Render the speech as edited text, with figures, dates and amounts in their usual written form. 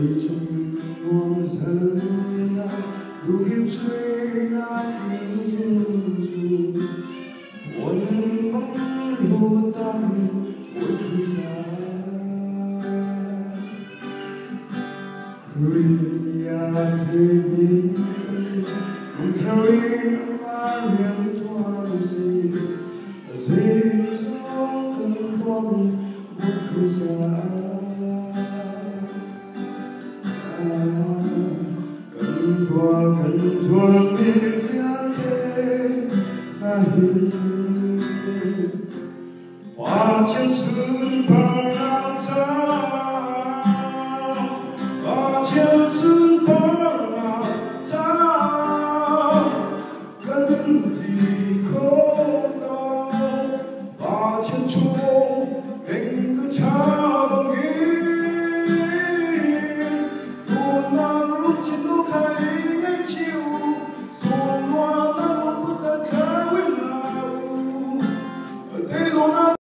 Leicung nuam zalnak duhkim chuihnak in cu puan bang hlawt in Bawi ca. Khrih a theimi lungther in amah rian ṭuan usih. Zeizong kan tuahmi Bawi caah. Kan tuah kan ṭuanmi vialte hna hi Pathian sunparnak caah, Pathian sunparnak caah kan.